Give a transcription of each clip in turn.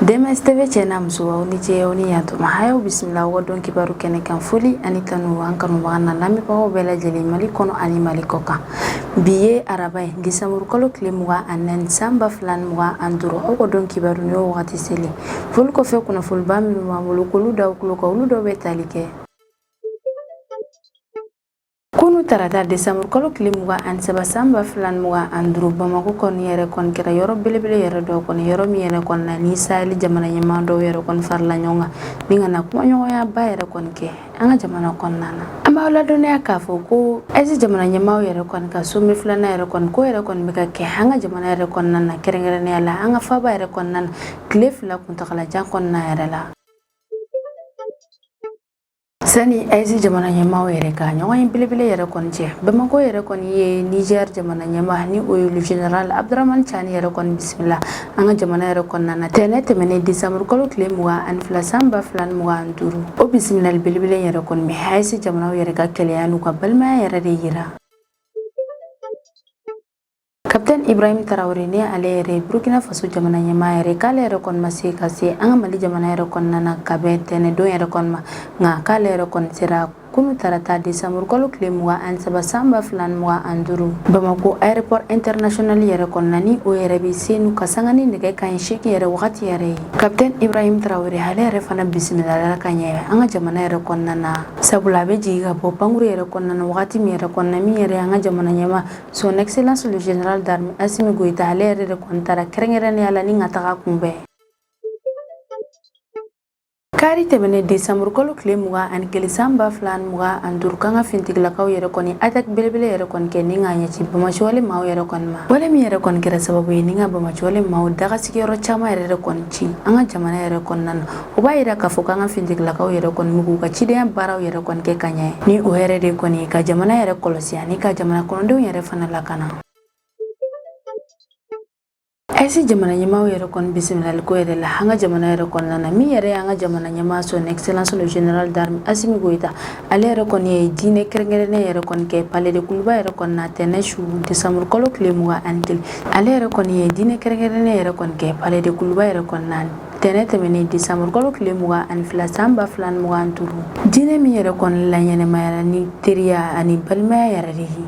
DMS TV cɛ n'a muso, aw ni ce, aw ni yantuma. A y'aw bisimila aw ka don kibaru kɛnɛ kan. Foli ani tanu an kanubaga n'a lamɛnbagaw bɛɛ lajɛlen, Mali kɔnɔ ani Mali kɔ kan. Bi ye araba ye, disanburu kalo tile 24, san 2025. Aw ka don kibaru ni o wagati selen, foli kɔfɛ, kunnafoniba minnu b'an bolo k'olu da aw tulo kan, olu dɔw bɛ tali kɛ: Kunu tarata, desanburu kalo tile 23, san 2025, Bamakɔ kɔni yɛrɛ kɔni kɛra yɔrɔ belebele yɛrɛ dɔ kɔni, yɔrɔ min yɛrɛ kɔni na ni Sahel jamana ɲɛmaa dɔw yɛrɛ kɔni farala ɲɔgɔn kan ni ka na kumaɲɔgɔnyaba yɛrɛ kɔni kɛ an ka jamana kɔnɔna na. An b'aw ladɔnniya k'a fɔ ko AES jamana ɲɛmaaw yɛrɛ kɔni ka sommet filanan yɛrɛ kɔni ko yɛrɛ kɔni bɛ ka kɛ an ka jamana yɛrɛ kɔnɔna na, kɛrɛnkɛrɛnnenya la an ka faaba yɛrɛ kɔnɔna na, tile 2 kuntagalajan kɔnɔna yɛrɛ la. Sani AES jamana ɲɛmaaw yɛrɛ ka ɲɔgɔn ye belebele yɛrɛ kɔni cɛ, Bamakɔ yɛrɛ kɔni ye Niger jamana ɲɛmaa, ni o ye le général Abdourahamane Tiani yɛrɛ kɔni bisimila an ka jamana yɛrɛ kɔnɔna na tɛnɛ tɛmɛnen, décembre kalo tile 22, san 2025. O bisimilali belebele yɛrɛ kɔni bɛ AES jamanaw yɛrɛ ka kelenya n'u ka balimaya yɛrɛ de yira. Capitaine Ibrahim Traoré, ni ale yɛrɛ ye Burkina Faso jamana ɲɛmaa yɛrɛ, k'ale yɛrɛ kɔni ma se ka se an ka Mali jamana yɛrɛ kɔnɔna na ka bɛn tɛnɛn don yɛrɛ kɔni ma, nka k'ale yɛrɛ kɔni sera kunu tarata, décembre kalo tile 23, san 2025, Bamako aéroport international yɛrɛ kɔnɔna, ni o yɛrɛ bɛ Senu ka sanga ni nɛgɛ kanɲɛ 8 yɛrɛ wagati yɛrɛ ye. Capitaine Ibrahim Traoré, ale yɛrɛ fana bisimilala ka ɲɛ an ka jamana yɛrɛ kɔnɔna na, sabula a bɛ jigin ka bɔ pankuru yɛrɛ kɔnɔna na wagati min yɛrɛ kɔnɔna, min yɛrɛ an ka jamana ɲɛmaa, son excellence le général d'armée Assimi Goïta, ale yɛrɛ de kɔni taara kɛrɛnkɛrɛnnenya la ni ka taga kunbɛn. Kari tɛmɛnen, décembre kalo tile 21, san 2025, k'an ka fintigilakaw yɛrɛ kɔni attaque belebele yɛrɛ kɔni kɛ ni k'a ɲɛsin banbaanciwale maaw yɛrɛ kɔni ma, wale min yɛrɛ kɔni kɛra sababu ye ni ka banbaanciwale maaw daga sigiyɔrɔ caman yɛrɛ de kɔni ci an ka jamana yɛrɛ kɔnɔna na. O b'a yira k'a fɔ k'an ka fintigilakaw yɛrɛ kɔni bɛ k'u ka cidenya baaraw yɛrɛ kɔni kɛ ka ɲɛ, ni o yɛrɛ de kɔni ka jamana yɛrɛ kɔlɔsi ani ka jamana kɔnɔdenw yɛrɛ fana lakana. AES jamana ɲɛmaaw yɛrɛ kɔni bisimilaliko yɛrɛ la an ka jamana yɛrɛ kɔnɔna na, min yɛrɛ y'an ka jamana ɲɛmaa, son excellence le général d'armée Assimi Goïta, ale yɛrɛ kɔni ye diinɛ kɛrɛnkɛrɛnnen yɛrɛ kɔni kɛ palais de Kuluba yɛrɛ kɔni na tɛnɛ su, décembre kalo tile 21. Ale yɛrɛ kɔni ye diinɛ kɛrɛnkɛrɛnnen yɛrɛ kɔni kɛ palais de Kuluba yɛrɛ kɔni na tɛnɛ tɛmɛnen, décembre kalo tile 22, san 2025, diinɛ min yɛrɛ kɔni la ɲɛnɛmayara ni teriya ani balimaya yɛrɛ de ye.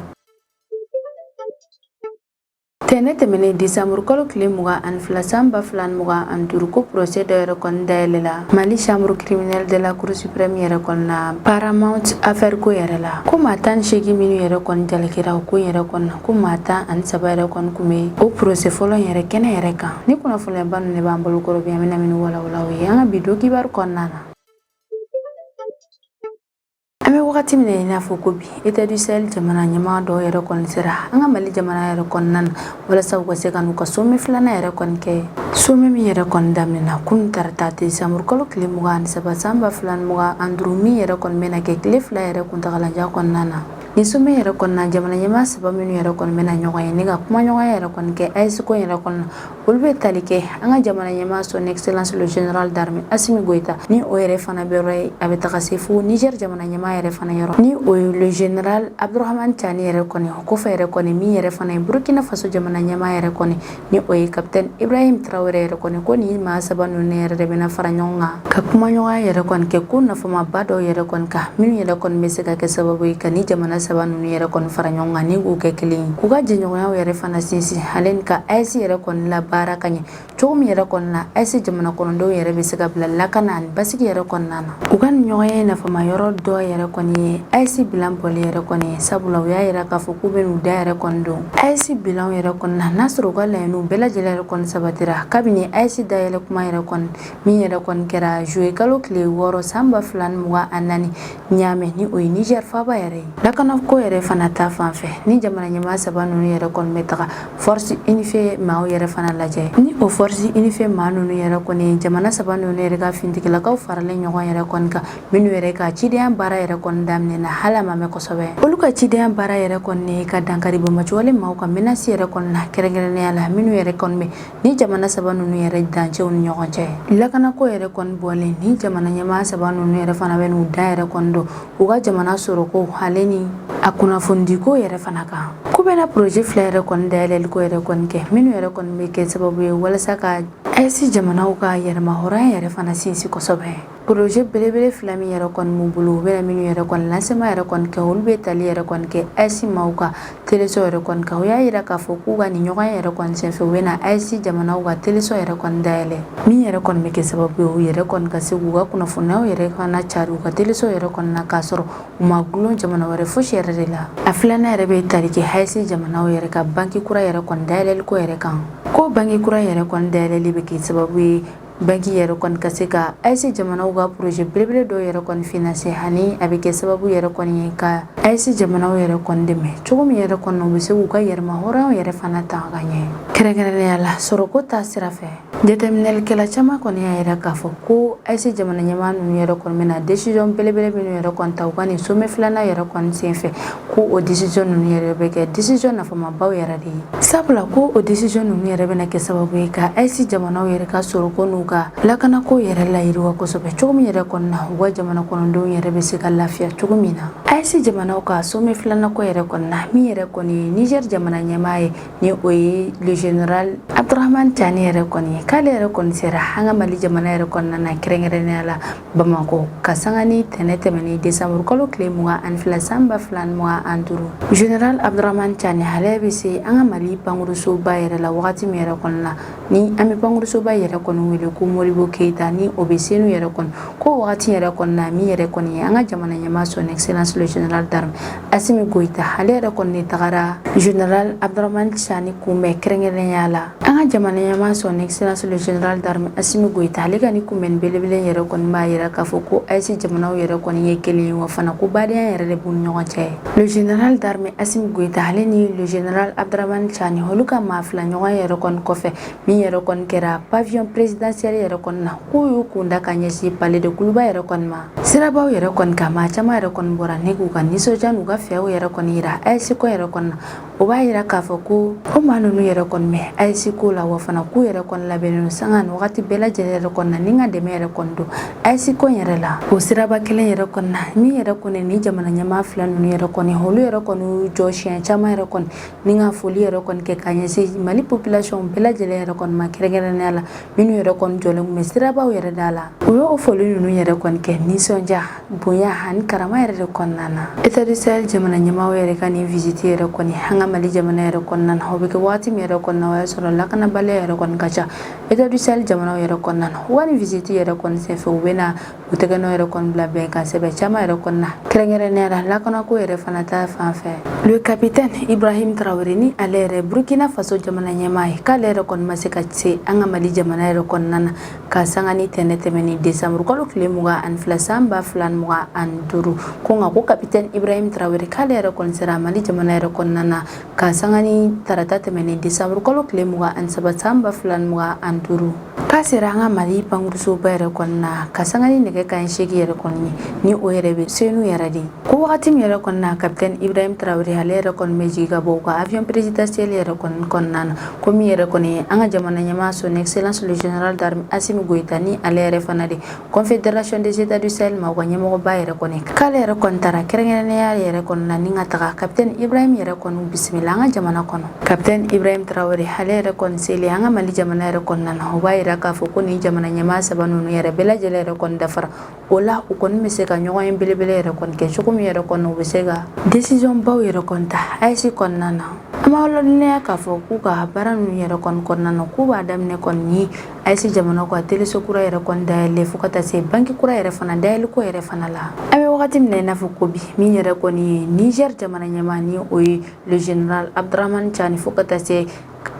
Tɛnɛ tɛmɛnen, décembre kalo tile 22, san 2025, ko procès dɔ yɛrɛ kɔni dayɛlɛla Mali chambre criminelle de la cour suprême yɛrɛ kɔni na, Paramount affaire ko yɛrɛ la, ko maa 18 minnu yɛrɛ kɔni jalakira o ko yɛrɛ kɔni na, ko maa 13 yɛrɛ kɔni kun bɛ o procès fɔlɔ yɛrɛ kɛnɛ yɛrɛ kan. Ni kunnafoniba ninnu de b'an bolo kɔrɔ bi, an bɛna minnu walawala o ye an ka bi don kibaru kɔnɔna na. An bɛ wagati min na i n'a fɔ ko bi, État du Sahel jamana ɲɛmaa dɔw yɛrɛ kɔni sera an ka Mali jamana yɛrɛ kɔnɔna na walasa u ka se ka n'u ka sommet filanan yɛrɛ kɔni kɛ, sommet min yɛrɛ kɔni daminɛna kunun tarata, décembre kalo tile 23, san 2025, min yɛrɛ kɔni bɛna kɛ tile 2 yɛrɛ kuntagalajan kɔnɔna na. Ni sommet yɛrɛ kɔnɔna, jamana ɲɛmaa saba minnu yɛrɛ kɔni bɛna ɲɔgɔn ye ni ka kumaɲɔgɔnya yɛrɛ kɔni kɛ AES ko yɛrɛ kɔnɔna, olu bɛ tali kɛ an ka jamana ɲɛmaa, son excellence le général d'armée Assimi Goïta, ni o yɛrɛ fana bɛ yɔrɔ ye, a bɛ taga se fo Niger jamana ɲɛmaa yɛrɛ fana yɔrɔ, ni o ye le général Abdourahamane Tiani yɛrɛ kɔni. O kɔfɛ yɛrɛ kɔni, min yɛrɛ fana ye Burkina Faso jamana ɲɛmaa yɛrɛ kɔni, ni o ye capitaine Ibrahim Traoré yɛrɛ kɔni, ko nin maa saba ninnu yɛrɛ de bɛna fara ɲɔgɔn kan ka kumaɲɔgɔnya yɛrɛ kɔni kɛ ko nafamaba dɔw yɛrɛ kɔni kan, minnu yɛrɛ kɔni bɛ se ka kɛ sababu ye ka ni jamana saba ninnu yɛrɛ kɔni fara ɲɔgɔn kan ni k'u kɛ kelen ye, k'u ka jɛɲɔgɔnyaw yɛrɛ fana sinsin, ale ni ka AES yɛrɛ kɔni la baara ka ɲɛ cogo min yɛrɛ kɔni na, AES jamana kɔnɔdenw yɛrɛ bɛ se ka bila lakana ani basigi yɛrɛ kɔnɔna na. U ka nin ɲɔgɔn ye nafama yɔrɔ dɔ yɛrɛ kɔni ye AES bilan bɔli yɛrɛ kɔni ye, sabula u y'a yira k'a fɔ k'u bɛ n'u da yɛrɛ kɔni don AES bilan yɛrɛ kɔni na, n'a sɔrɔ u ka laɲiniw bɛɛ lajɛlen yɛrɛ kɔni sabatira kabini AES dayɛlɛ kuma yɛrɛ kɔni min yɛrɛ kɔni kɛra juillet kalo tile 6, san 2024, Niamey, ni o ye Niger faaba yɛrɛ ye. Lakanako yɛrɛ fana ta fan fɛ, ni jamana ɲɛmaa saba ninnu yɛrɛ kɔni bɛ taga force unifiée maaw yɛrɛ fana lajɛ, ni o force unifiée maa ninnu yɛrɛ kɔni, jamana saba ninnu yɛrɛ ka fintigilakaw faralen ɲɔgɔn yɛrɛ kɔni kan, minnu yɛrɛ ka cidenya baara yɛrɛ kɔni daminɛna hali a ma mɛn kosɛbɛ. Olu ka cidenya baara yɛrɛ kɔni ka dankari banbaanciwale maaw ka menace yɛrɛ kɔni na, kɛrɛnkɛrɛnnenya la minnu yɛrɛ kɔni bɛ ni jamana saba ninnu yɛrɛ dancɛw ni ɲɔgɔn cɛ. Lakanako yɛrɛ kɔni bɔlen, ni jamana ɲɛmaa saba ninnu yɛrɛ fana bɛ n'u da yɛrɛ kɔni don u ka jamana sɔrɔko ale ni a kunnafonidiko yɛrɛ fana kan, k'u bɛna projet fila yɛrɛ kɔni dayɛlɛliko yɛrɛ kɔni kɛ, minnu yɛrɛ kɔni bɛ kɛ sababu ye walasa ka AES jamanaw ka yɛrɛmahɔrɔnya yɛrɛ fana sinsin kosɛbɛ. Projet belebele fila min yɛrɛ kɔni b'u bolo, u bɛna minnu yɛrɛ kɔni lancement yɛrɛ kɔni kɛ, olu bɛ tali yɛrɛ kɔni kɛ AES maaw ka teleso yɛrɛ kɔni kan. U y'a yira k'a fɔ k'u ka nin ɲɔgɔn yɛrɛ kɔni senfɛ, u bɛna AES jamanaw ka teleso yɛrɛ kɔni dayɛlɛ, min yɛrɛ kɔni bɛ kɛ sababu ye u yɛrɛ kɔni ka se k'u ka kunnafoniyaw yɛrɛ fana cari u ka teleso yɛrɛ kɔni na, k'a sɔrɔ u ma gulon jamana wɛrɛ fosi yɛrɛ de la. A filanan yɛrɛ bɛ tali kɛ AES jamanaw yɛrɛ ka banki kura yɛrɛ kɔni dayɛlɛli ko yɛrɛ kan, ko banki kura yɛrɛ kɔni dayɛlɛli bɛ kɛ sababu ye banki yɛrɛ kɔni ka se ka AES jamanaw ka projet belebele dɔw yɛrɛ kɔni financer, ani a bɛ kɛ sababu yɛrɛ kɔni ye ka AES jamanaw yɛrɛ kɔni dɛmɛ cogo min yɛrɛ kɔni u bɛ se k'u ka yɛrɛmahɔrɔnya yɛrɛ fana ta ka ɲɛ, kɛrɛnkɛrɛnnenya la sɔrɔko ta sira fɛ. Jateminɛlikɛla caman kɔni y'a yira k'a fɔ ko AES jamana ɲɛmaa ninnu yɛrɛ kɔni bɛna décision belebele minnu yɛrɛ kɔni ta u ka nin sommet filanan yɛrɛ kɔni senfɛ, ko o décision ninnu yɛrɛ bɛ kɛ décision nafamabaw yɛrɛ de ye, sabula ko o décision ninnu yɛrɛ bɛna kɛ sababu ye ka AES jamanaw yɛrɛ ka sɔrɔko n'u ka lakanako yɛrɛ layiriwa kosɛbɛ, cogo min yɛrɛ kɔni na u ka jamana kɔnɔdenw yɛrɛ bɛ se ka lafiya cogo min na. AES jamanaw ka sommet filanan ko yɛrɛ kɔni na, min yɛrɛ kɔni ye Niger jamana ɲɛmaa ye, ni o ye le général Abdourahamane Tiani yɛrɛ kɔni ye, k'ale yɛrɛ kɔni sera an ka Mali jamana yɛrɛ kɔnɔna na, kɛrɛnkɛrɛnnenya la Bamakɔ, ka sanga ni tɛnɛ tɛmɛnen décembre kalo tile 22 san 2025. Général Abdourahamane Tiani, ale bɛ se an ka Mali pankurusoba yɛrɛ la wagati min yɛrɛ kɔni na, ni an bɛ pankurusoba yɛrɛ kɔni wele ko Modibo Keyita, ni o bɛ Senu yɛrɛ kɔni, ko wagati yɛrɛ kɔni na, min yɛrɛ kɔni ye an ka jamana ɲɛmaa, son excellence le général d'armée Assimi Goïta, ale yɛrɛ kɔni de tagara général Abdourahamane Tiani kunbɛn kɛrɛnkɛrɛnnenya la. An ka jamana ɲɛmaa, son excellence le général d'armée Assimi Goïta, ale ka nin kunbɛnni belebele yɛrɛ kɔni b'a yira k'a fɔ ko AES jamanaw yɛrɛ kɔni ye kelen ye, wa fana ko badenya yɛrɛ de b'u ni ɲɔgɔn cɛ. Le général d'armée Assimi Goïta, ale ni le général Abdourahamane Tiani, olu ka maa fila ɲɔgɔn yɛrɛ kɔni kɔfɛ, min yɛrɛ kɔni kɛra pavillon présidentiel yɛrɛ kɔni na, k'u y'u kun da ka ɲɛsin palais de Kuluba yɛrɛ kɔni ma. Sirabaw yɛrɛ kɔni kan, maa caman yɛrɛ kɔni bɔra ni k'u ka nisɔndiya n'u ka fɛɛw yɛrɛ kɔni yira AES ko yɛrɛ kɔni na. O b'a yira k'a fɔ ko o maa ninnu yɛrɛ kɔni bɛ AES ko la, wa fana k'u yɛrɛ kɔni labɛnnen don sanga ni wagati bɛɛ lajɛlen yɛrɛ kɔni na ni ka dɛmɛ yɛrɛ kɔni don AES ko yɛrɛ la. O siraba kelen yɛrɛ kɔni na, min yɛrɛ kɔni ni jamana ɲɛmaa fila ninnu yɛrɛ kɔni, olu yɛrɛ kɔni y'u jɔ siɲɛ caman yɛrɛ kɔni ni ka foli yɛrɛ kɔni kɛ ka ɲɛsin Mali population bɛɛ lajɛlen yɛrɛ kɔni ma, kɛrɛnkɛrɛnnenya la minnu yɛrɛ kɔni jɔlen tun bɛ sirabaw yɛrɛ da la. U y'o foli ninnu yɛrɛ kɔni kɛ nisɔndiya, bonya ani karama yɛrɛ de kɔnɔna na. État du Sahel jamana ɲɛmaaw yɛrɛ ka nin visite yɛrɛ kɔni an ka Mali jamana yɛrɛ kɔnɔna na, o bɛ kɛ waati min yɛrɛ kɔnɔna, o y'a sɔrɔ lakanabaliya yɛrɛ kɔni ka ca État du Sahel jamanaw yɛrɛ kɔnɔna na. Wa nin visite yɛrɛ kɔni senfɛ, u bɛna u tɛgɛ nɔ yɛrɛ kɔni bila bɛnkan sɛbɛn caman yɛrɛ kɔni na, kɛrɛnkɛrɛnnenya la lakanako yɛrɛ fana ta fan fɛ. Le capitaine Ibrahim Traoré, ni ale yɛrɛ Burkina Faso jamana ɲɛmaa ye, k'ale yɛrɛ kɔni ma se ka se an ka Mali jamana yɛrɛ kɔnɔna na ka sanga ni tɛnɛ tɛmɛnen décembre kalo tile 22 san 2025. Ko nka ko capitaine Ibrahim Traoré, k'ale yɛrɛ kɔni sera Mali jamana yɛrɛ kɔnɔna na ka sanga ni tarata tɛmɛnen décembre kalo tile 23 san 2025. K'a sera an ka Mali pankurusoba yɛrɛ kɔni na ka sanga ni nɛgɛ kanɲɛ 8 yɛrɛ kɔni ye, ni o yɛrɛ bɛ Senu yɛrɛ de. Ko wagati min yɛrɛ kɔni na, capitaine Ibrahim Traoré, ale yɛrɛ kɔni bɛ jigin ka bɔ u ka avion présidentiel yɛrɛ kɔni kɔnɔna na, ko min yɛrɛ kɔni ye an ka jamana ɲɛmaa, son excellence le général d'armée Assimi Goïta, ni ale yɛrɛ fana de Confédération des États du Sahel ma, u ka ɲɛmɔgɔba yɛrɛ kɔni, k'ale yɛrɛ kɔni taara kɛrɛnkɛrɛnnenya yɛrɛ kɔni na ni ka taga capitaine Ibrahim yɛrɛ kɔni bisimila an ka jamana kɔnɔ. Capitaine Ibrahim Traoré, ale yɛrɛ kɔni selen an ka Mali jamana yɛrɛ kɔnɔna na, o b'a yira k'a fɔ ko nin jamana ɲɛmaa saba ninnu yɛrɛ bɛɛ lajɛlen yɛrɛ kɔni dafara. O la, u kɔni bɛ se ka ɲɔgɔn ye belebele yɛrɛ kɔni kɛ cogo min yɛrɛ kɔni, u bɛ se ka décision baw yɛrɛ kɔni ta AES kɔnɔna na. An b'aw ladɔnniya k'a fɔ k'u ka baara ninnu yɛrɛ kɔni kɔnɔna na, k'u b'a daminɛ kɔni ni AES jamana ka teleso kura yɛrɛ kɔni dayɛlɛ, fo ka taa se banki kura yɛrɛ fana dayɛlɛko yɛrɛ fana la. An bɛ wagati min na i n'a fɔ ko bi, min yɛrɛ kɔni ye Niger jamana ɲɛmaa, ni o ye le général Abdourahamane Tiani, fo ka taa se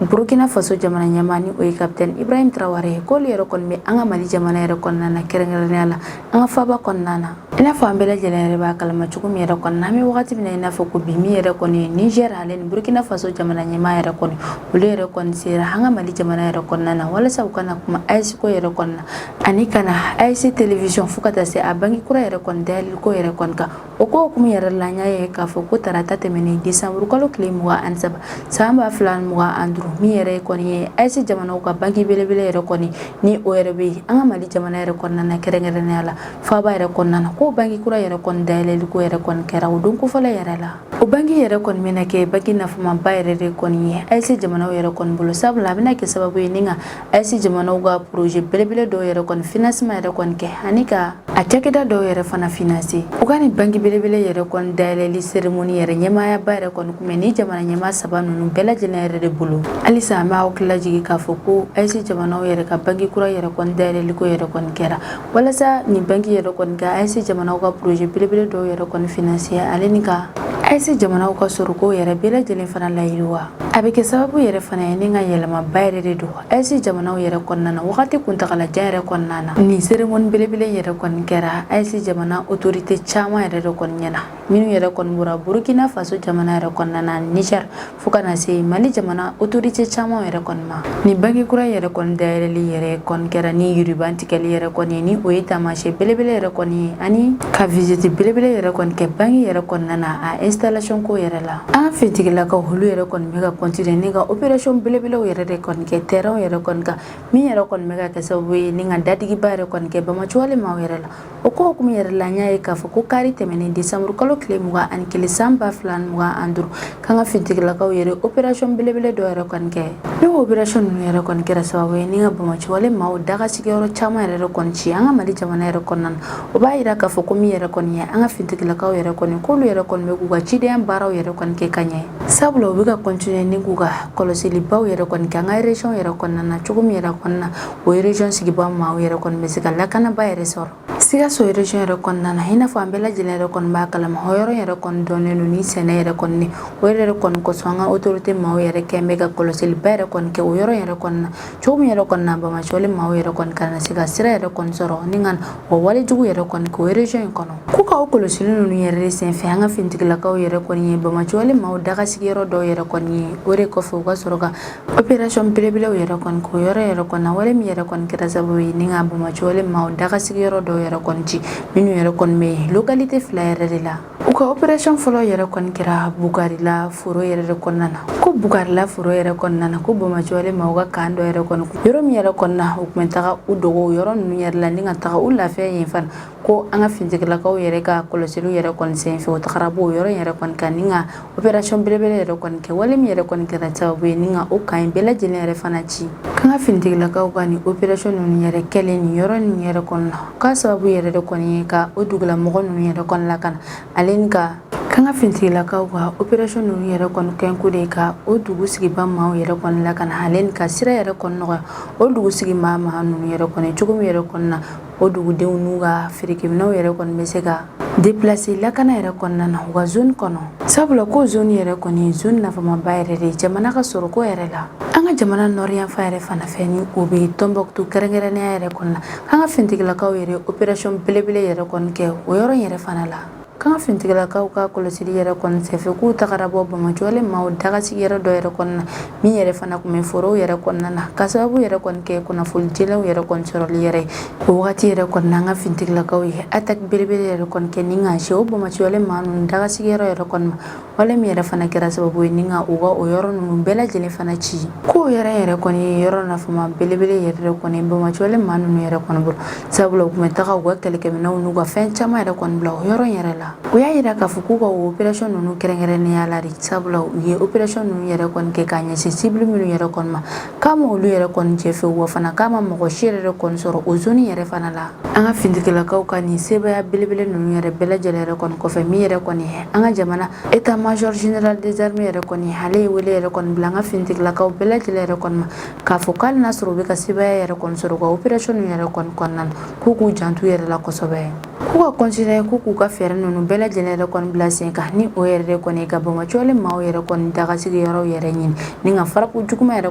Burkina Faso jamana ɲɛmaa, ni o ye capitaine Ibrahim Traoré ye, k'olu yɛrɛ kɔni bɛ an ka Mali jamana yɛrɛ kɔnɔna na, kɛrɛnkɛrɛnnenya la an ka faaba kɔnɔna na. I n'a fɔ an bɛɛ lajɛlen yɛrɛ b'a kalama cogo min yɛrɛ kɔnɔna, an bɛ wagati min na i n'a fɔ ko bi, min yɛrɛ kɔni ye Niger ale ni Burkina Faso jamana ɲɛmaa yɛrɛ kɔni, olu yɛrɛ kɔni sera an ka Mali jamana yɛrɛ kɔnɔna na walasa u kana kuma AES ko yɛrɛ kɔnɔna ani ka na AES télévision, fo ka taa se a banki kura yɛrɛ kɔni dayɛlɛli ko yɛrɛ kɔni kan. O ko hukumu yɛrɛ la, an y'a ye k'a fɔ ko tarata tɛmɛnen décembre kalo tile 23 san 2025. 5 min yɛrɛ kɔni ye AES jamanaw ka banki belebele yɛrɛ kɔni ni o yɛrɛ bɛ yen an ka Mali jamana yɛrɛ kɔnɔna na, kɛrɛnkɛrɛnnenya la faaba yɛrɛ kɔnɔna na, ko banki kura yɛrɛ kɔni dayɛlɛli ko yɛrɛ kɔni kɛra o don kofɔlɔ yɛrɛ la. O banki yɛrɛ kɔni bɛna kɛ banki nafamaba yɛrɛ de kɔni ye AES jamanaw yɛrɛ kɔni bolo, sabula a bɛna kɛ sababu ye ni ka AES jamanaw ka projet belebele dɔw yɛrɛ kɔni financement yɛrɛ kɔni kɛ ani ka a cakɛda dɔw yɛrɛ fana financer. U ka nin banki belebele yɛrɛ kɔni dayɛlɛli cérémonie yɛrɛ ɲɛmaayaba yɛrɛ kɔni kun bɛ ni jamana ɲɛmaa saba ninnu bɛɛ lajɛlen yɛrɛ de bolo. Halisa an bɛ aw lajigin k'a fɔ ko AES jamanaw yɛrɛ ka banki kura yɛrɛ kɔni dayɛlɛli ko yɛrɛ kɔni kɛra walasa nin banki yɛrɛ kɔni ka AES jamanaw ka projet belebele dɔw yɛrɛ kɔni financer, ale ni ka AES jamanaw ka sɔrɔko yɛrɛ bɛɛ lajɛlen fana layiriwa. A bɛ kɛ sababu yɛrɛ fana ye ni ka yɛlɛmaba yɛrɛ de don AES jamanaw yɛrɛ kɔnɔna na wagati kuntagalajan yɛrɛ kɔnɔna na. Nin cérémonie belebele yɛrɛ kɔni kɛra AES jamana autorité caman yɛrɛ de kɔni ɲɛna, minnu yɛrɛ kɔni bɔra Burkina Faso jamana yɛrɛ kɔnɔna na, Niger, fo ka na se Mali jamana autorité caman yɛrɛ kɔni ma. Nin banki kura yɛrɛ kɔni dayɛlɛli yɛrɛ kɔni kɛra ni ruban tigɛli yɛrɛ kɔni ye, ni o ye taamasiyɛn belebele yɛrɛ kɔni ye, ani ka visite belebele yɛrɛ kɔni kɛ banki yɛrɛ kɔnɔna na, a installation ko yɛrɛ la. An finitigilakaw, olu yɛrɛ kɔni bɛ ka continuer ni ka opération belebelew yɛrɛ de kɔni kɛ terrain yɛrɛ kɔni kan, min yɛrɛ kɔni bɛ ka kɛ sababu ye ni ka dadigiba yɛrɛ kɔni kɛ banbaanciwale maaw yɛrɛ la. O ko hukumu yɛrɛ la, an y'a ye k'a fɔ ko kari tɛmɛnen décembre kalo tile 21 san 2025, k'an ka finitigilakaw yɛrɛ opération belebele dɔ yɛrɛ kɔni kɛ. N'o opération ninnu yɛrɛ kɔni kɛra sababu ye ni ka banbaanciwale maaw daga sigiyɔrɔ caman yɛrɛ de kɔni ci an ka Mali jamana yɛrɛ kɔnɔna na. O b'a yira k'a fɔ ko min yɛrɛ kɔni ye an ka finitigilakaw yɛrɛ kɔni, k'olu yɛrɛ kɔni bɛ k'u ka cidenya baaraw yɛrɛ kɔni kɛ ka ɲɛ, sabula u bɛ ka continuer ni k'u ka kɔlɔsilibaw yɛrɛ kɔni kɛ an ka région yɛrɛ kɔnɔna na, cogo min yɛrɛ kɔnɔna na o région sigibaa maaw yɛrɛ kɔni bɛ se ka lakanaba yɛrɛ sɔrɔ. Sikaso région yɛrɛ kɔnɔna na, i n'a fɔ an bɛɛ lajɛlen yɛrɛ kɔni b'a kalama, o yɔrɔ yɛrɛ kɔni dɔnnen don ni sɛnɛ yɛrɛ kɔni. O yɛrɛ kɔni kosɔn, an ka autorité maaw yɛrɛ kɛn bɛ ka kɔlɔsiliba yɛrɛ kɔni kɛ o yɔrɔ yɛrɛ kɔni na, cogo min yɛrɛ kɔni na banbaanciwale maaw yɛrɛ kɔni kana se ka sira yɛrɛ kɔni sɔrɔ ni ka o walejugu yɛrɛ kɔni k'o région in kɔnɔ. K'u ka o kɔlɔsili ninnu yɛrɛ de senfɛ, an ka finitigilakaw yɛrɛ kɔni ye banbaanciwale maaw daga sigiyɔrɔ dɔw yɛrɛ kɔni ye. O de kɔfɛ, u ka sɔrɔ ka opération belebelew yɛrɛ kɔni k'o yɔrɔ yɛrɛ kɔni na, wale min yɛrɛ kɔni kɛra sababu ye ni ka banbaanciwale maaw daga sigiyɔrɔ dɔw yɛrɛ kɔni ci, minnu yɛrɛ kɔni bɛ yen localité fila yɛrɛ de la. U ka opération fɔlɔ yɛrɛ kɔni kɛra Bugarila foro yɛrɛ de kɔnɔna na. Ko Bugarila foro yɛrɛ kɔnɔna na, ko banbaanciwale maaw ka camp dɔ yɛrɛ kɔni, yɔrɔ min yɛrɛ kɔnɔna u tun bɛ taga u dogo yɔrɔ ninnu yɛrɛ la ni ka taga u lafiya yen fana. Ko an ka finitigilakaw yɛrɛ ka kɔlɔsiliw yɛrɛ kɔni senfɛ, u tagara bɔ o yɔrɔ yɛrɛ kɔni kan ni ka opération belebele yɛrɛ kɔni kɛ, wale min yɛrɛ kɔni kɛra sababu ye ni ka o camp in bɛɛ lajɛlen yɛrɛ fana ci. K'an ka finitigilakaw ka nin opération ninnu yɛrɛ kɛlen nin yɔrɔ ninnu yɛrɛ kɔnɔ na, k'a sababu yɛrɛ de kɔni ye ka o dugulamɔgɔ ninnu yɛrɛ kɔni lakana, ale ni ka k'an ka finitigilakaw ka opération ninnu yɛrɛ kɔni kɛnkun de ka o dugu sigiba maaw yɛrɛ kɔni lakana, ale ni ka sira yɛrɛ kɔni nɔgɔya o dugu sigi maa ninnu yɛrɛ kɔni, cogo min yɛrɛ kɔni na o dugudenw n'u ka feerekɛminɛnw yɛrɛ kɔni bɛ se ka déplacer lakana yɛrɛ kɔnɔna na u ka zone kɔnɔ, sabula ko zone yɛrɛ kɔni zone nafamaba yɛrɛ de jamana ka sɔrɔko yɛrɛ la. An ka jamana nord yanfan yɛrɛ fana fɛ, ni o bɛ Tɔnbɔkutu kɛrɛnkɛrɛnnenya yɛrɛ kɔnɔna, k'an ka finitigilakaw yɛrɛ opération belebele yɛrɛ kɔni kɛ o yɔrɔ yɛrɛ fana la. K'an ka finitigilakaw ka kɔlɔsili yɛrɛ kɔni senfɛ, k'u tagara bɔ banbaanciwale maaw daga sigiyɔrɔ dɔ yɛrɛ kɔnɔna na, min yɛrɛ fana tun bɛ forow yɛrɛ kɔnɔna na, ka sababu yɛrɛ kɔni kɛ kunnafoni jɛlenw yɛrɛ kɔni sɔrɔli yɛrɛ ye. O wagati yɛrɛ kɔni, an ka finitigilakaw ye attaque belebele yɛrɛ kɔni kɛ ni ka se o banbaanciwale maa ninnu daga sigiyɔrɔ yɛrɛ kɔni ma, wale min yɛrɛ fana kɛra sababu ye ni ka u ka o yɔrɔ ninnu bɛɛ lajɛlen fana ci. K'o yɔrɔ yɛrɛ kɔni ye yɔrɔ nafama belebele yɛrɛ de kɔni banbaanciwale maa ninnu yɛrɛ kɔni bolo, sabula u tun bɛ taga u ka kɛlɛkɛminɛnw n'u ka fɛn caman yɛrɛ kɔni bila o yɔrɔ yɛrɛ la. U y'a yira k'a fɔ k'u ka o opération ninnu kɛrɛnkɛrɛnnenya la de, sabula u ye opération ninnu yɛrɛ kɔni kɛ k'a ɲɛsin cible minnu yɛrɛ kɔni ma, k'a ma olu yɛrɛ kɔni jɛ fewu, wa fana k'a ma mɔgɔ si yɛrɛ de kɔni sɔrɔ o zone yɛrɛ fana la. An ka finitigilakaw ka nin sebaaya belebele ninnu yɛrɛ bɛɛ lajɛlen yɛrɛ kɔni kɔfɛ, min yɛrɛ kɔni ye an ka jamana état major général des armées yɛrɛ kɔni, ale ye wele yɛrɛ kɔni bila an ka finitigilakaw bɛɛ lajɛlen yɛrɛ kɔni ma, k'a fɔ k'ale n'a sɔrɔ u bɛ ka sebaaya yɛrɛ kɔni sɔrɔ u ka opération ninnu yɛrɛ kɔni kɔnɔna na, k'u k'u janto u yɛrɛ la kosɛbɛ, k'u ka continuer, k'u k'u ka fɛɛrɛ ninnu bɛɛ lajɛlen yɛrɛ kɔni bila sen kan, ni o yɛrɛ de kɔni ka banbaanciwale maaw yɛrɛ kɔni daga sigiyɔrɔw yɛrɛ ɲini ni ka frappe juguman yɛrɛ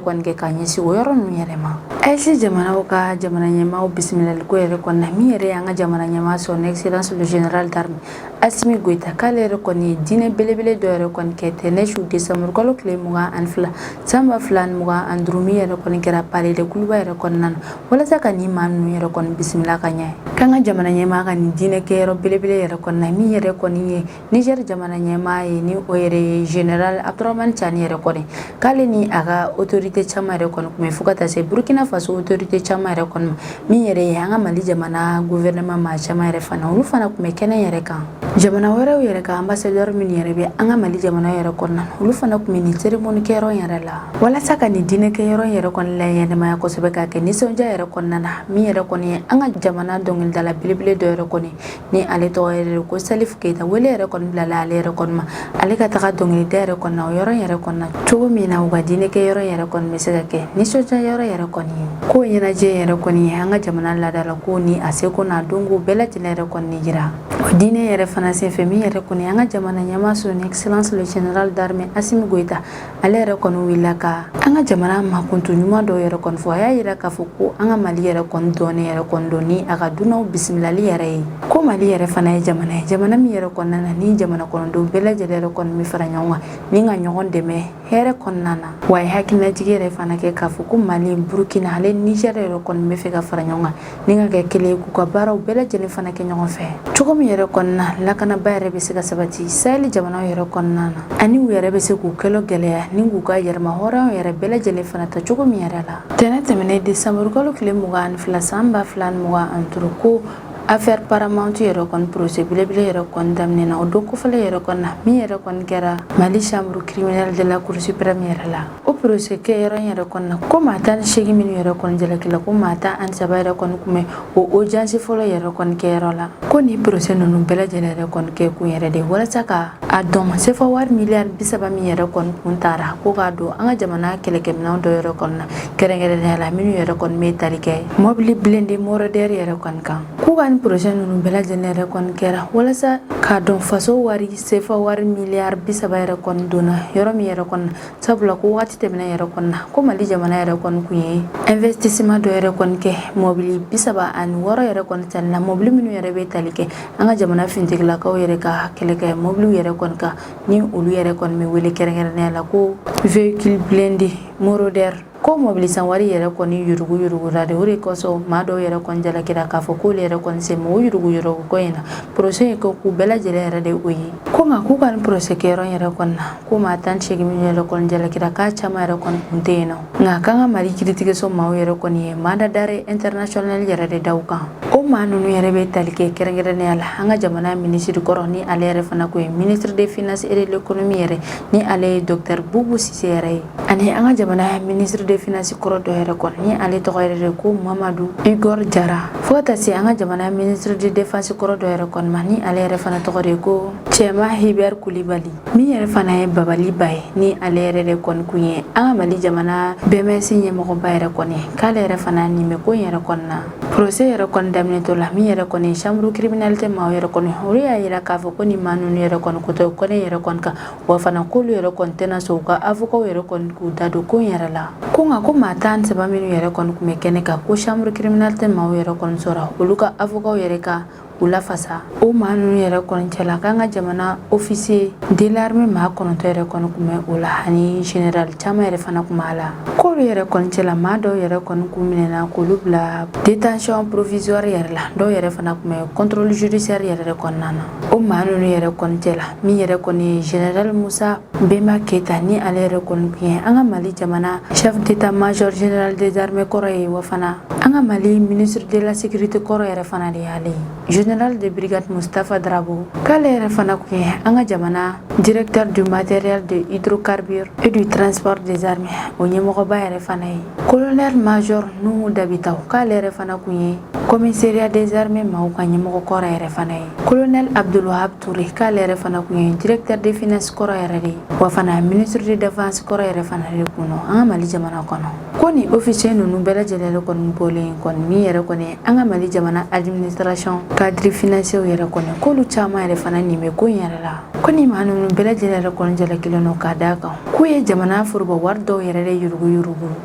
kɔni kɛ k'a ɲɛsin o yɔrɔ ninnu yɛrɛ ma. AES jamanaw ka jamana ɲɛmaaw bisimilaliko yɛrɛ kɔni na, min yɛrɛ y'an ka jamana ɲɛmaa son excellence le général d'armée Assimi Goïta, k'ale yɛrɛ kɔni ye dîner belebele dɔ yɛrɛ kɔni kɛ tɛnɛ su décembre kalo tile 22 san 2025, min yɛrɛ kɔni kɛra palais de Kuluba yɛrɛ kɔnɔna na, walasa ka nin maa ninnu yɛrɛ kɔni bisimila ka ɲɛ. K'an ka jamana ɲɛmaa ka nin diinɛ kɛyɔrɔ belebele yɛrɛ kɔni na, min yɛrɛ kɔni ye Niger jamana ɲɛmaa ye, ni o yɛrɛ ye général Abdourahamane Tiani yɛrɛ kɔni, k'ale ni a ka autorité caman yɛrɛ kɔni tun bɛ, fo ka taa se Burkina Faso autorité caman yɛrɛ kɔni ma. Min yɛrɛ ye an ka Mali jamana gouvernement maa caman yɛrɛ fana, olu fana tun bɛ kɛnɛ yɛrɛ kan. Jamana wɛrɛw yɛrɛ ka ambassadeur minnu yɛrɛ bɛ an ka Mali jamana yɛrɛ kɔnɔna, olu fana tun bɛ nin cérémonie kɛyɔrɔ yɛrɛ la, walasa ka nin diinɛ kɛyɔrɔ yɛrɛ kɔni laɲɛnamaya kosɛbɛ, k'a kɛ nisɔndiya yɛrɛ kɔnɔna na. Min yɛrɛ kɔni ye an ka jamana dɔnkilidala belebele dɔ yɛrɛ kɔni, ni ale tɔgɔ yɛrɛ ko Salif Keita, wele yɛrɛ kɔni bilala ale yɛrɛ kɔni ma, ale ka taga dɔnkilida yɛrɛ kɔni na o yɔrɔ yɛrɛ kɔni na, cogo min na u ka diinɛ kɛyɔrɔ yɛrɛ kɔni bɛ se ka kɛ nisɔndiya yɔrɔ yɛrɛ kɔni ye. Ko ɲɛnajɛ yɛrɛ kɔni ye an ka jamana laadala ko ni a seko n'a dɔnko bɛɛ lajɛlen yɛrɛ kɔni jira. O diinɛ yɛrɛ fana senfɛ, min yɛrɛ kɔni an ka jamana ɲɛmaa, son excellence le général d'armée Assimi Goïta, ale yɛrɛ kɔni wulila ka an ka jamana makuntu ɲuman dɔw yɛrɛ kɔni fɔ. A y'a yira k'a fɔ ko an ka Mali yɛrɛ kɔni dɔnnen yɛrɛ kɔni don ni a ka dunanw bisimilali yɛrɛ ye, ko Mali yɛrɛ fana ye jamana ye, jamana min yɛrɛ kɔnɔna na ni jamana kɔnɔdenw bɛɛ lajɛlen yɛrɛ kɔni bɛ fara ɲɔgɔn kan ni ka ɲɔgɔn dɛmɛ hɛrɛ kɔnɔna na. Wa a ye hakilinajigi yɛrɛ fana kɛ k'a fɔ ko Mali, Burukina ale Niger yɛrɛ kɔni bɛ fɛ ka fara ɲɔgɔn kan ni ka kɛ kelen ye, k'u ka baaraw bɛɛ lajɛlen fana kɛ ɲɔgɔn fɛ, cogo min yɛrɛ kɔnɔna lakanaba yɛrɛ bɛ se ka sabati Sahel jamanaw yɛrɛ kɔnɔna na, ani u yɛrɛ bɛ se k'u kɛlɛ gɛlɛya ni k'u ka yɛrɛma hɔrɔnya yɛrɛ bɛɛ lajɛlen fana ta cogo min yɛrɛ la. Tɛnɛ tɛmɛnen décembre kalo tile 22 san 2025, ko affaire Paramount yɛrɛ kɔni procès belebele yɛrɛ kɔni daminɛna o don kofɔlen yɛrɛ kɔni na, min yɛrɛ kɔni kɛra Mali chambre criminelle de la Cour suprême yɛrɛ la. O procès kɛyɔrɔ yɛrɛ kɔni na, ko maa 18 minnu yɛrɛ kɔni jalakila, ko maa 13 yɛrɛ kɔni tun bɛ o audience fɔlɔ yɛrɛ kɔni kɛyɔrɔ la. Ko nin procès ninnu bɛɛ lajɛlen yɛrɛ kɔni kɛ kun yɛrɛ de walasa ka a dɔn sefa wari miliyari 30 min yɛrɛ kɔni kun taara ko k'a don an ka jamana kɛlɛkɛminɛnw dɔ yɛrɛ kɔni na, kɛrɛnkɛrɛnnenya la minnu yɛrɛ kɔni bɛ tali kɛ mɔbili blindé Marauder yɛrɛ kɔni kan. K'u ka nin procès ninnu bɛɛ lajɛlen yɛrɛ kɔni kɛra walasa k'a dɔn faso wari sefa wari miliyari 30 yɛrɛ kɔni donna yɔrɔ min yɛrɛ kɔni na, sabula ko waati tɛmɛnen yɛrɛ kɔni na, ko Mali jamana yɛrɛ kɔni kun ye investissement dɔ yɛrɛ kɔni kɛ mɔbili 36 yɛrɛ kɔni tali la, mɔbili minnu yɛrɛ bɛ tali kɛ an ka jamana finitigilakaw yɛrɛ ka kɛlɛkɛ mɔbiliw yɛrɛ kɔni kan, ni olu yɛrɛ kɔni bɛ wele kɛrɛnkɛrɛnnenya la ko véhicule blindé Marauder. Ko mɔbili san wari yɛrɛ kɔni yurugu yurugura de, o de kosɔn maa dɔw yɛrɛ kɔni jalakira k'a fɔ k'olu yɛrɛ kɔni sen ma o yurugu yurugu ko in na. Procès in ko k'u bɛɛ lajɛlen yɛrɛ de o ye ko nka k'u ka nin procès kɛyɔrɔ yɛrɛ kɔni na, ko maa 18 minnu yɛrɛ kɔni jalakira, k'a caman yɛrɛ kɔni kun tɛ yen nɔ. Nka k'an ka Mali kiiritigɛso maaw yɛrɛ kɔni ye mandat d'arrêt international yɛrɛ de da u kan. O maa ninnu yɛrɛ bɛ tali kɛ kɛrɛnkɛrɛnnenya la an ka jamana minisiri kɔrɔ, ni ale yɛrɛ fana ko ye ministre des finances et de l'économie yɛrɛ, ni ale ye docteur Boubou Cissé yɛrɛ ye, ani an ka jamana ministre des finances kɔrɔ dɔ yɛrɛ kɔni, ni ale tɔgɔ yɛrɛ de ko Mamadu Igor Jara, fo ka taa se an ka jamana ministre de défense kɔrɔ dɔ yɛrɛ kɔni ma, ni ale yɛrɛ fana tɔgɔ de ko Cɛma Hubert Kulibali. Min yɛrɛ fana ye Babali Ba ye, ni ale yɛrɛ de kɔni kun ye an ka Mali jamana BMS ɲɛmɔgɔba yɛrɛ kɔni, k'ale yɛrɛ fana nin bɛ ko in yɛrɛ kɔni na. Procès yɛrɛ kɔni daminɛtɔ la, min yɛrɛ kɔni chambre criminelle maaw yɛrɛ kɔni, olu y'a yira k'a fɔ ko nin maa ninnu yɛrɛ kɔni kotɔ kɔni yɛrɛ kɔni kan, wa fana k'olu yɛrɛ kɔni tɛna sɔn u ka avocat yɛrɛ kɔni k'u da don ko in yɛrɛ la. Ko nka ko maa 13 minnu yɛrɛ kɔni tun bɛ kɛnɛ kan, ko chambre criminelle maaw yɛrɛ kɔni sɔrɔ olu ka avocat yɛrɛ ka u lafasa. O maa ninnu yɛrɛ kɔni cɛla, k'an ka jamana officier de l'armée maa 9 yɛrɛ kɔni tun bɛ o la, ani général caman yɛrɛ fana tun b'a la. K'olu yɛrɛ kɔni cɛla, maa dɔw yɛrɛ kɔni kun minɛna k'olu bila détention provisoire yɛrɛ la, dɔw yɛrɛ fana tun bɛ contrôle judiciaire yɛrɛ de kɔnɔna na. O maa ninnu yɛrɛ kɔni cɛla, min yɛrɛ kɔni ye général Musa Benba Keyita, ni ale yɛrɛ kɔni kun ye an ka Mali jamana chef d'état-major général des armées kɔrɔ ye, wa fana an ka Mali ministre de la sécurité kɔrɔ yɛrɛ fana de y'ale ye. Général de brigade Mustapha Drabo, k'ale yɛrɛ fana kun ye an ka jamana directeur du matériel de hydrocarbures et du transport des armées, o ɲɛmɔgɔba yɛrɛ fana ye. Colonel major Nuhu Dabitaw, k'ale yɛrɛ fana kun ye commissariat des armées maaw ka ɲɛmɔgɔ kɔrɔ yɛrɛ fana ye. Colonel Abdulwahab Touré, k'ale yɛrɛ fana kun ye directeur des finances kɔrɔ yɛrɛ de ye, wa fana ministre de défense kɔrɔ yɛrɛ fana de kun don an ka Mali jamana kɔnɔ. Ko ni officier ninnu bɛɛ lajɛlen kɔni bɔlen kɔni, min yɛrɛ kɔni an ka Mali jamana administration cadre financier yɛrɛ kɔni, k'olu caman yɛrɛ fana nin bɛ ko in yɛrɛ la. Ko ni maa ninnu bɛɛ lajɛlen yɛrɛ kɔni jalakilen don ka d'a kan k'u ye jamana foroba wari dɔw yɛrɛ de yuruguyurugu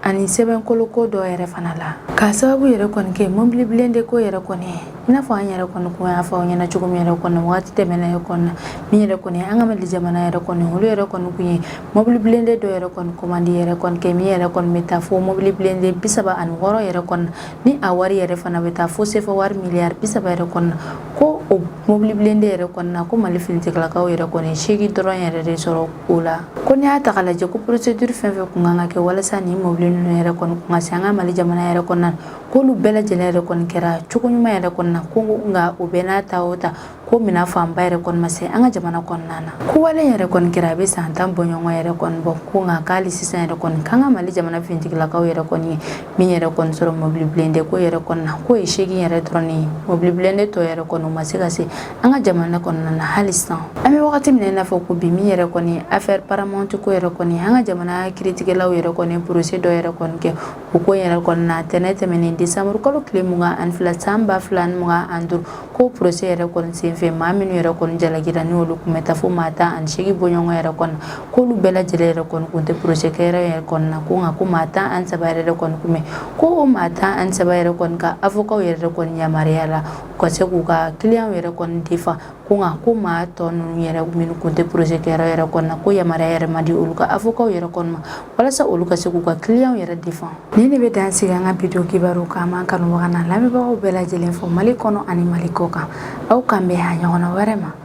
ani sɛbɛnkoloko dɔw yɛrɛ fana la, k'a sababu yɛrɛ kɔni kɛ mobili blindé ko yɛrɛ kɔni ye. I n'a fɔ an yɛrɛ kɔni kun y'a fɔ aw ɲɛna cogo min yɛrɛ kɔni waati tɛmɛnen yɛrɛ kɔni na, min yɛrɛ kɔni an ka Mali jamana yɛrɛ kɔni, olu yɛrɛ kɔni kun ye mobili blindé dɔ yɛrɛ kɔni commande yɛrɛ kɔni kɛ, min yɛrɛ kɔni bɛ taa fo mobili blindé 36 yɛrɛ kɔni, ni a wari yɛrɛ fana bɛ taa fo sefa wari miliyari 30 yɛrɛ kɔni na. Ko o mobili blindé yɛrɛ kɔni na, ko Mali finitigilakaw yɛrɛ kɔni 8 dɔrɔn yɛrɛ de sɔrɔ o la. Ko n'i y'a ta k'a lajɛ, ko procédure fɛn fɛn kun kan ka kɛ walasa nin mobili ninnu yɛrɛ kɔni kun ka se an ka Mali jamana yɛrɛ kɔnɔna na, k'olu bɛɛ lajɛlen yɛrɛ kɔni kɛra cogo ɲuman yɛrɛ kɔni na. Ko nka o bɛɛ n'a ta o ta, ko minɛn fanba yɛrɛ kɔni ma se an ka jamana kɔnɔna na. Ko wale yɛrɛ kɔni kɛra, a bɛ san 10 bɔɲɔgɔn yɛrɛ kɔni bɔ. Ko nka k'ale sisan yɛrɛ kɔni k'an ka Mali jamana finitigilakaw yɛrɛ kɔni ye min yɛrɛ kɔni sɔrɔ mobili blindé ko yɛrɛ kɔni na, k'o ye 8 yɛrɛ dɔrɔn ye. Mobili blindé tɔ yɛrɛ kɔni, o ma se ka se an ka jamana kɔnɔna na hali sisan. An bɛ wagati min na i n'a fɔ ko bi, min yɛrɛ kɔni affaire Paramount ko yɛrɛ kɔni, an ka jamana kiiritigɛlaw yɛrɛ kɔni procès dɔ yɛrɛ kɔni kɛ o ko yɛrɛ kɔni na tɛnɛ tɛmɛnen décembre kalo tile 22 san 2025. Ko procès yɛrɛ kɔni senfɛ, maa minnu yɛrɛ kɔni jalakira, ni olu kun bɛ taa fo maa 18 bɔɲɔgɔn yɛrɛ kɔni, k'olu bɛɛ lajɛlen yɛrɛ kɔni kun tɛ procès kɛyɔrɔ yɛrɛ kɔni na. Ko nka ko maa 13 yɛrɛ de kɔni kun bɛ, ko o maa 13 yɛrɛ kɔni ka avocat yɛrɛ de kɔni yamaruya la u ka se k'u ka client yɛrɛ kɔni défend. Ko nka ko maa tɔ ninnu yɛrɛ minnu kun tɛ procès kɛyɔrɔ yɛrɛ kɔni na, ko yamaruya yɛrɛ ma di olu ka avocat yɛrɛ kɔni ma walasa olu ka se k'u ka client yɛrɛ défend. Nin de bɛ dan sigi an ka bi don kibaru kan. An b'an kanubaga n'an lamɛnbagaw bɛɛ lajɛlen fo Mali kɔnɔ ani Mali kɔ kan. Aw k'an bɛn a ɲɔgɔnna wɛrɛ ma.